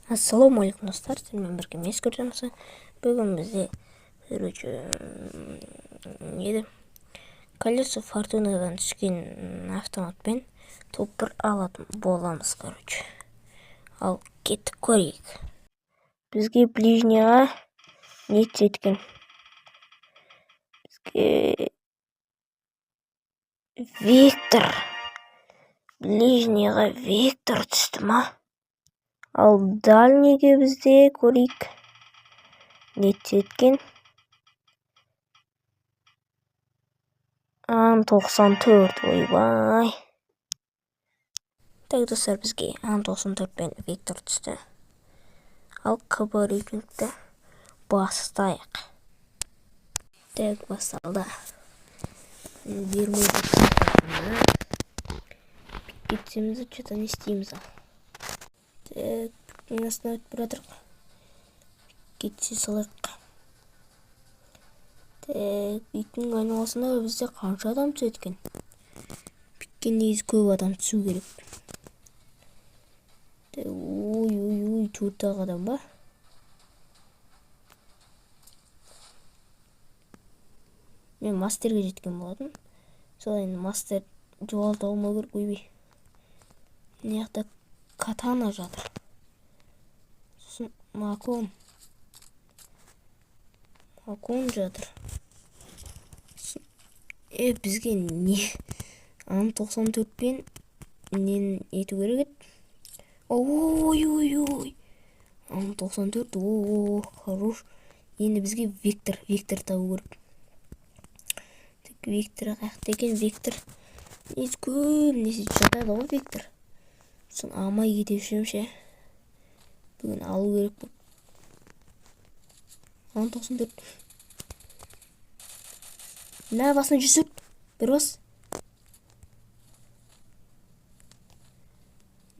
Ассалаумағалейкум, достар! Сіздермен бірге мен, Скорпион. Бүгін бізде, короче, не еді, колесо фортунадан түскен автоматпен топ 1 алатын боламыз, короче. Ал кеттік, көрейік. Бізге ближнийға не түседі екен? Бізге Вектор, ближнийға Вектор түсті ма? Ал дальнийге бізде, көрейік, не түседі екен? Ан 94. Ойбай! Так, достар, бізге Ан 94 пен Вектор түсті. Ал КБ рейтингті бастайық. Так, басталды. Бермуда кетсеміз, что-то не істейміз? Ал так, пиктің астына өтіп бара жатырық, кете салайық. Так, пиктің айналасында бізде қанша адам түседі екен? Пикке негізі көп адам түсу керек. Ой, ой, ой, төрт ақ адам ба? Мен мастерге жеткен болатын сол, енді мастер жоғалта алмау керек. Ойбай, мына жақта катана жатыр, сосын макон, макон жатыр. Е, бізге не, Ан 94 пен нені ету керек еді? Ой, ой, ой, Ан 94. О, хорош! Енді бізге Вектор, Вектор табу керек. Так, Вектор қаяқта екен? Вектор негізі көбінесе жатады ғой, Вектор. Соны алмай кете берсем ше? Бүгін алу керек болып. Ан 94 мә, басына 104, бір бас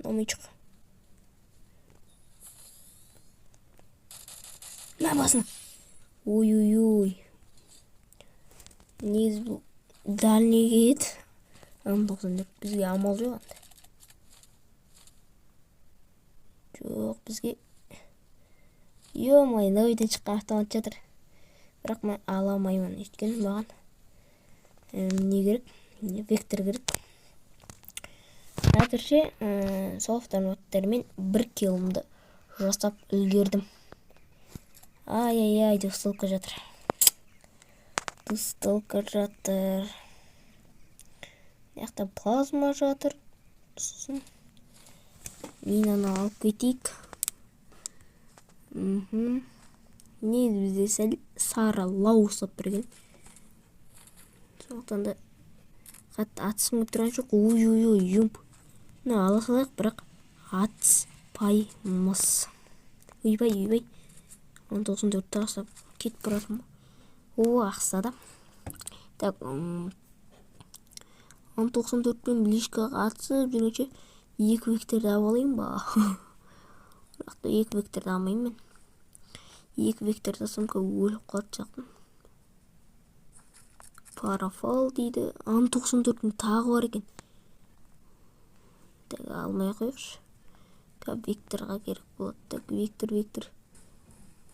алмай шық, мә басына. Ой, ой, ой! Негізі бұл дальнийге еді Ан 94. Бізге амал жоқ енді, жоқ бізге. Ё-моё, новыйдан шыққан автомат жатыр, бірақ мен ала алмаймын, өйткені маған не керек? Вектор керек. Әзірше сол автоматтармен бір киллымды жасап үлгердім. Ай, ай, ай, двустволка жатыр, двустволка жатыр. Мына жақта плазма жатыр. Сосын минаны алып кетейік. Негізі бізде сәл сары лау ұстап тұр екен, сондықтан да қатты атысқым келіп тұрған жоқ. Ой, ой, ой, юмп! Мына ала салайық, бірақ атыспаймыз. Ойбай, ойбай, Ан 94-ті тастап кетіп бара жатырмын. О, ақсады. Так, Ан 94-пен ближкаға атысып жүргенше, екі Векторды алып алайын ба? Бірақ та екі Векторды алмаймын мен. Екі Векторды алсам, өліп қалатын сияқтымын. Парафал дейді. Ан 94-тің тағы бар екен. Так, алмай ақ қояйықшы, Векторға керек болады. Так, Вектор, Вектор,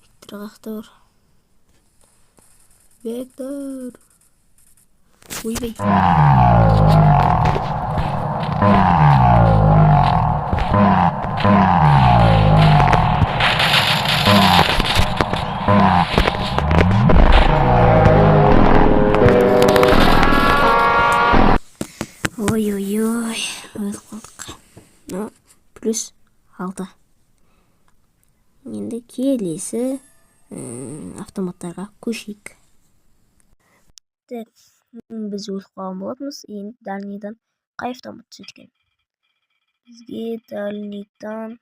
Вектор қаяқта бар? Вектор! Ойбай! Ой, ой, ой, өліп қалдық. Ну, плюс 6. Енді келесі автоматтарға көшейік. Так, біз өліп қалған болатынбыз. Енді дальныйдан қай автомат түседі екен бізге? Дальныйдан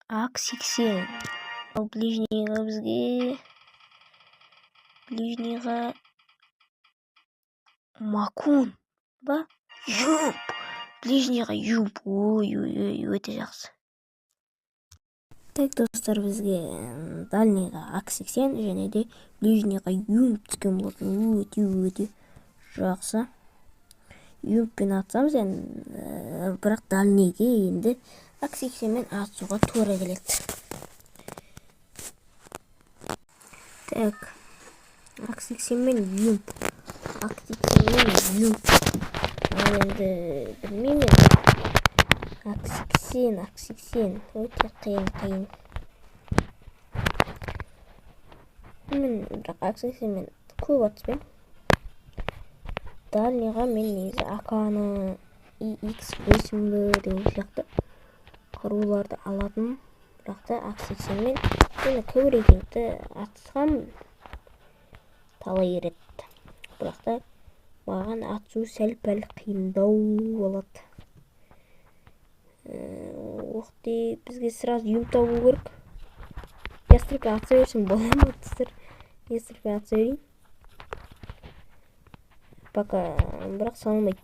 АК 80. Ал ближнийға, бізге ближнийға макун ба? Юмп! Ближнийға юмп! Ой, ой, ой, өте жақсы. Так, достар, бізге дальныйға АК 80 және де ближнийға юмп түскен болатын. Өте, өте жақсы. Юмппен атсамыз енді, бірақ дальнийге енді АК-80-мен атысуға тура келеді. Так, АК-80-мен юмп. АК-80-мен юмп. Ал енді білмеймін енді. АК-80, АК-80 өте қиын. Мен бірақ АК-80-мен көп атыспаймын. Дальныйға мен негізі АК-ны ИХ-8 деген сияқты қаруларды алатын, бірақ та АК-80-мен енді көп рейтингті атысқам талай рет. Бірақ та маған атысу сәл-пәл қиындау болады. Оқты бізге сразу юмп табу керек. Ястребпен атса берсем бола ма, достар? Ястребпен атса берейін. Пока бірақ салынбайды.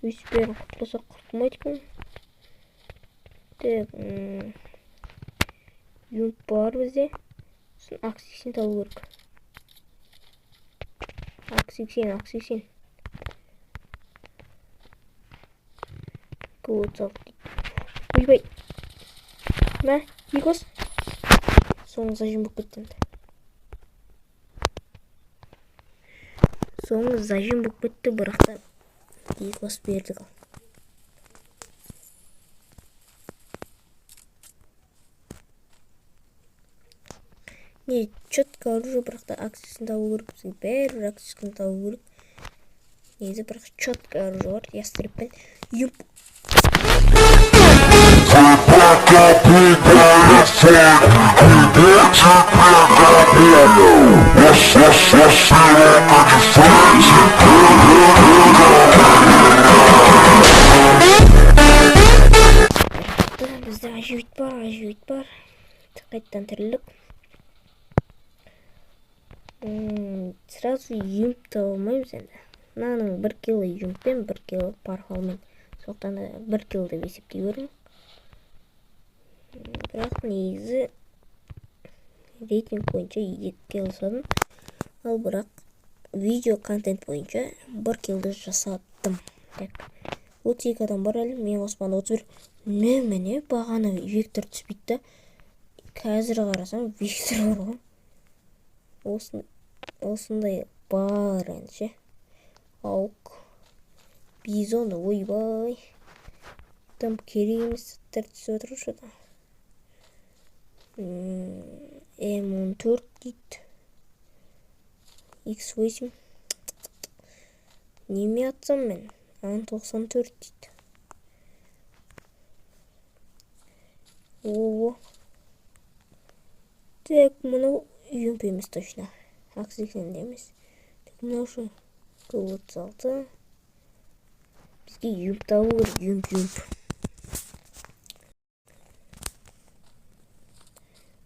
Өйстіп бәрін құтылсақ құтылмайды екен. Так, юмп бар бізде. Сосын АК-80 табу керек. АК-80, АК-80. К-36 дейді. Ойбай. Мә, екі ос. Соңғы зажим болып кетті енді. Соңғы зажим болып кетті, бірақ та екі ос бердік ал. Не, четко оружие, бірақ та АК-80 табу керек бізге. Бәрібір АК-80 табу керек. Негізі бірақ четко оружие бар. Ястребпен юмп. Бізде аживит бар, аживит бар. Қайтадан тірілдік. Сразу юмп таба алмаймыз енді. Мынаның 1 кило юмппен, 1 кило пархалмен. Сондықтан да 1 кило деп есептей беріңіз. Бірақ негізі рейтинг бойынша 2 кило жасадым. Ал бірақ видео контент бойынша 1 килоды жасадым. Так, 32 адам бар әлі, мен қоспағанда 31. Міне бағана вектор түспейді да. Қазір қарасам вектор бар ғой. Осындай бар енді ше. Аук. Бизон, ойбай. Там керек емес заттар түсіп отыр что-то. М14 дейді. Х8. Неме атсам мен? Ан-94 дейді. О. Так, мынау юмп емес точно. АК-80 де емес. Так, мынау ше? К-36. Бізге юмп табу керек, юмп, юмп.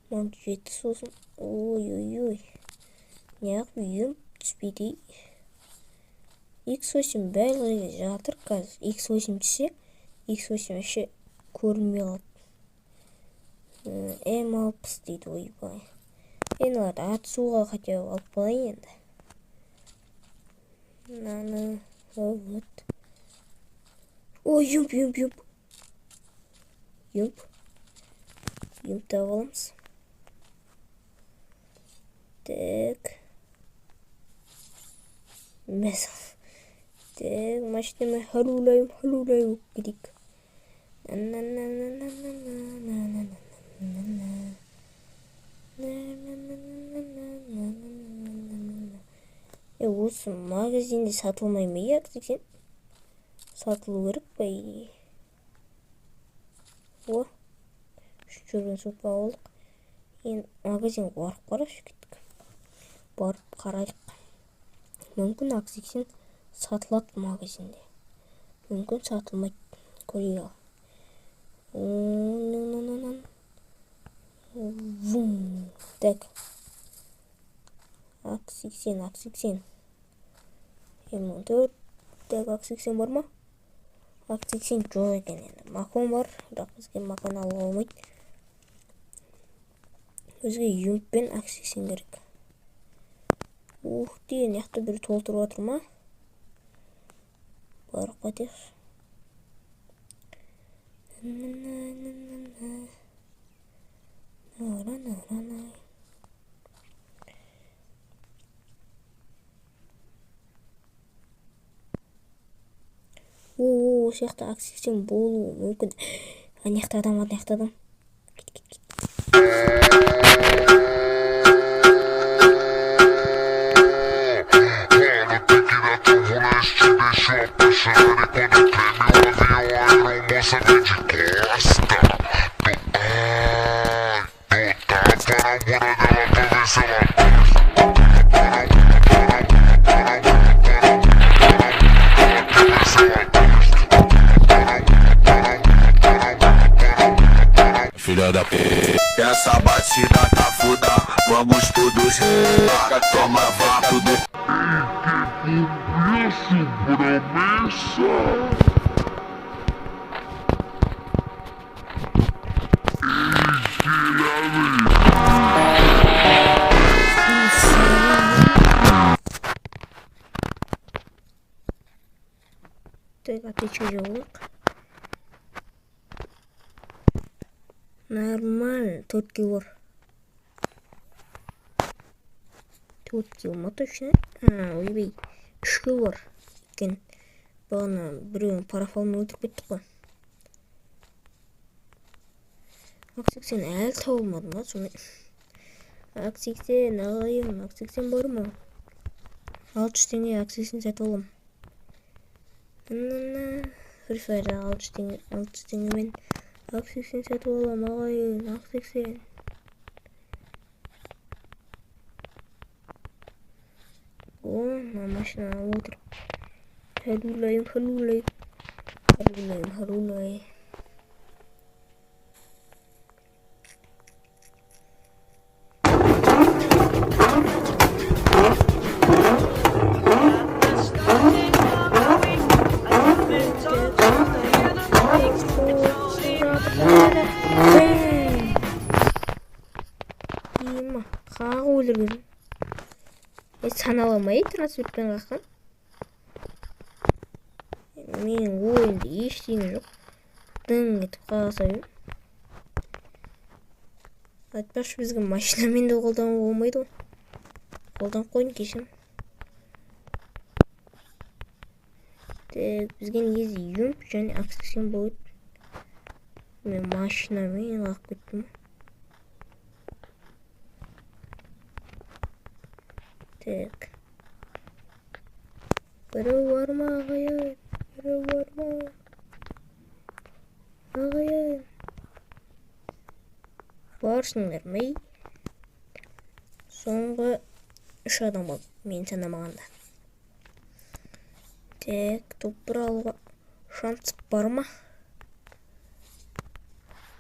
Манк жеті сосын. Ой-ой-ой. Неғып юмп түспейді? Х8 барлығы жатыр қазір. Х8 түссе, Х8 вообще көрінбей қалады. М60 дейді, ойбай. Енді оларды атысуға хотя бы алып қалайын енді. Мынаны, вот. Ой, юмп, юмп, юмп. Юмп. Юмп тауып аламыз. Так. Мәсәл. Так, машинаны халулайым, халулайым болып кетейік. Осы магазинде сатылмай ма, иә, сексен? Сатылу керек по идее. О, үшінші уровень сатып алдық. Енді магазинге барып қарайықшы, кеттік. Барып қарайық. Мүмкін АК-80 сатылады магазинде. Мүмкін сатылмайды. Көрейік ал. Вум. Так. АК-80, АК-80. М4. Так, АК-80 бар ма? АК-80 жоқ екен енді. Макон бар, бірақ бізге макон алуға болмайды. Бізге юмп пен АК-80 керек. Ух ты, мына жақта біреу толтырып жатыр ма? Барып қайтайықшы. О, осы жақта АК-80 болуы мүмкін. Ана жақта адам, ана жақта адам. Кет, кет, кет. Filha da p. Essa batida tá foda, vamos todos toma vapo do. Так, аптечка жолық. Нормально, 4 килл бар. 4 килл ма точно? А, ойбай, 3 килл бар. Екен. Бағана біреуін парафалмен өлтіріп кеттік қой. АК-80 әлі табылмады ма? Сонымен АК-80 ағайын, АК-80 бар ма? 600 теңге АК-80 сатып аламын. Free Fire'да 600 теңге, 600 теңгемен АК-80 сатып аламын, ағайын, АК-80. О, мына машинаны алып отыр. Халулайым, халулай. Халулайым, халулай. Има, қағы өлтірген. Саналамай трансфертпен қаққан. Менің ойымда ештеңе жоқ. Дың етіп қаға салайын. Айтпақшы, бізге машинамен де қолдануға болмайды ғой. Қолданып қойдым, кешірім. Так, бізге негізі юмп және АК-80 болады. Мен машинамен қағып кеттім. Так. Біреу бар ма, ағайын? Біреу бар ма? Ағайын. Барсыңдар ма? Соңғы 3 адам болды, мен санамағанда. Так, топ бір алуға шанс бар ма?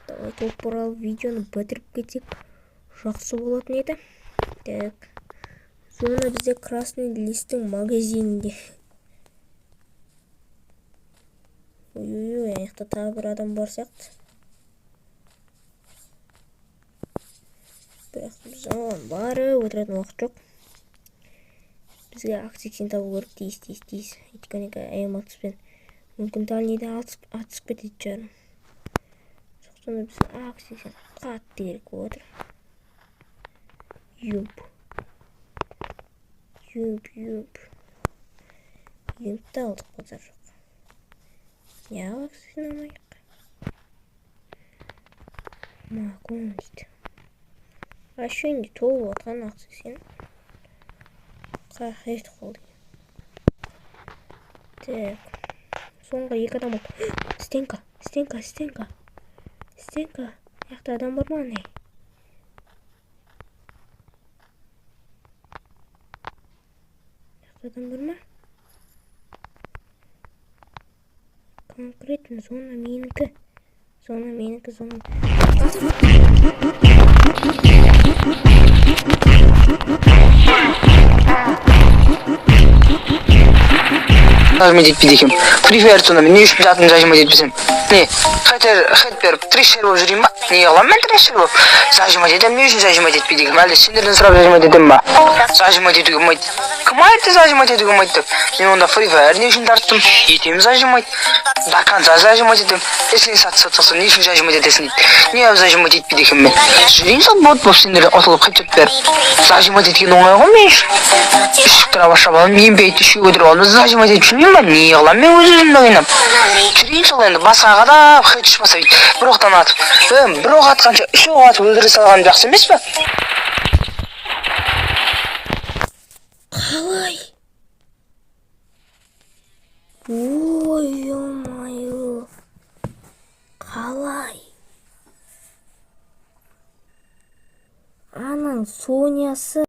Давай топ бір алып видеоны бітіріп кетсек, жақсы болатын еді. Так. Зона бізде красный листтің магазинінде. Ой-ой-ой, ана жақта тағы бір адам бар сияқты. Бірақ біз оған барып отыратын уақыт жоқ. Бізге АК-80 табу керек, тез, тез, тез. Өйткені М-алпыспен мүмкін дальнийде атысып кететін шығармын. Сондықтан да бізге АК-80 қатты керек болып отыр. Юмп. Юмп, юмп. Юмпты алдық, базар жоқ. Неғып АК-80 алмайық? Макон дейді. Ощущение толып жатқан АК-80. Қақ етіп қалды. Так. Соңғы 2 адам болды. Стенка, стенка, стенка. Стенка. Мына жақта адам бар ма, не? Мына жақта адам бар ма? Конкретно зона менікі. Зона менікі, зона. Адам. Зажимать етпейді екенмін. Free Fire сонда мен не үшін затымды зажимать етпесем? Не, хейтер хейт беріп трешер болып жүрейін ба? Не қыламын мен трешер болып? Зажимать етемін, не үшін зажимать етпейді екенмін? Әлде сендерден сұрап зажимать етемін ба? Зажимать етуге болмайды. Кім айтты зажимать етуге болмайды деп? Мен онда Free Fire не үшін тарттым? Етемін зажимать. До конца зажимать етемін. Если сатса сатса, не үшін зажимать етесің дейді. Не зажимать етпейді екенмін мен? Жүрейін сол бот болып сендерден ұтылып хейт беріп. Зажимать еткен оңай ғой мен үшін. Үш дробаш аламын, емпейді үшеу көтеріп аламын, зажимать етіп жүрмеймін ба? Не қыламын мен өз өзімді қинап? Жүрейін сол енді басқа қадап хейт ұшпаса бүйтіп бір оқтан атып. Бір оқ атқанша үш оқ атып өлтіре салғаным жақсы емес пе? Қалай? Ой, ё-моё. Қалай? Анаң Сонясы.